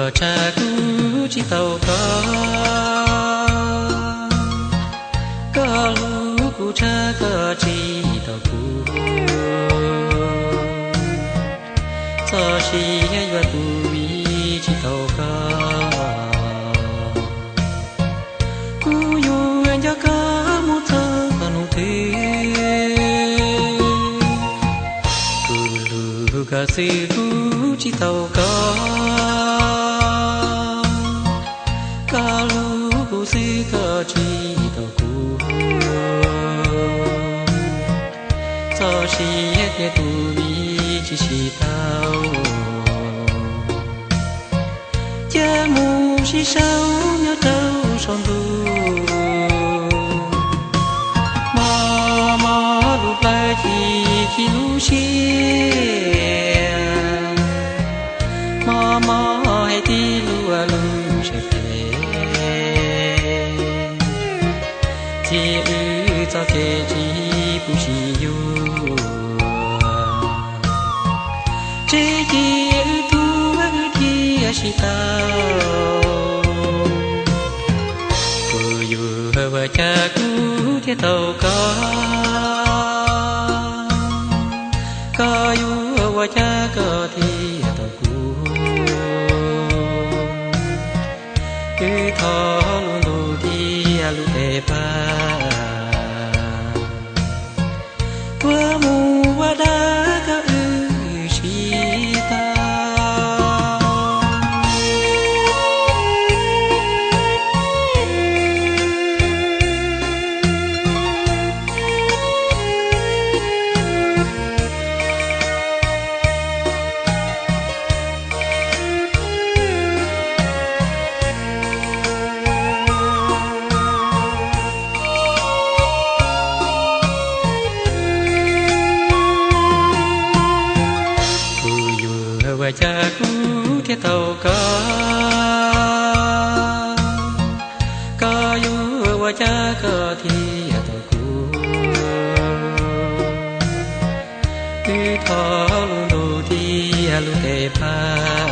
Koj tshaj kuv tsis tau koj, koj hlub kuv tshaj koj tsis tau kuv. Txoj sia yuav tu mi tsis tau koj, kuv yuav nco koj mus txog hnub twg. Kuv hlub koj xwb kuv tsis tau koj, koj hlub kuv xwb koj tsis tau kuv. Txoj sia thiaj tu mi tsis tsis tau, cia mus sib sau nyob rau saum ntuj. Mob mob lub plawv ci ci lub siab, mob mob hais tib lub lub saib phem, txhia wb txoj kev tsis pub sib yuav. Tsev cia wb tuag wb thiaj sib tau. Kuv yuav ua cas kuv thiaj tau koj, koj yuav ua cas koj thiaj tau kuv. Wb thov lub ntuj thiab lub tes pab, tuaj mus ua dab kom wb sib tau. Kuv yuav ua cas kuv thiaj tau koj, koj yuav ua cas koj thiaj tau kuv. Wb thov lub ntuj thiab lub tes pab,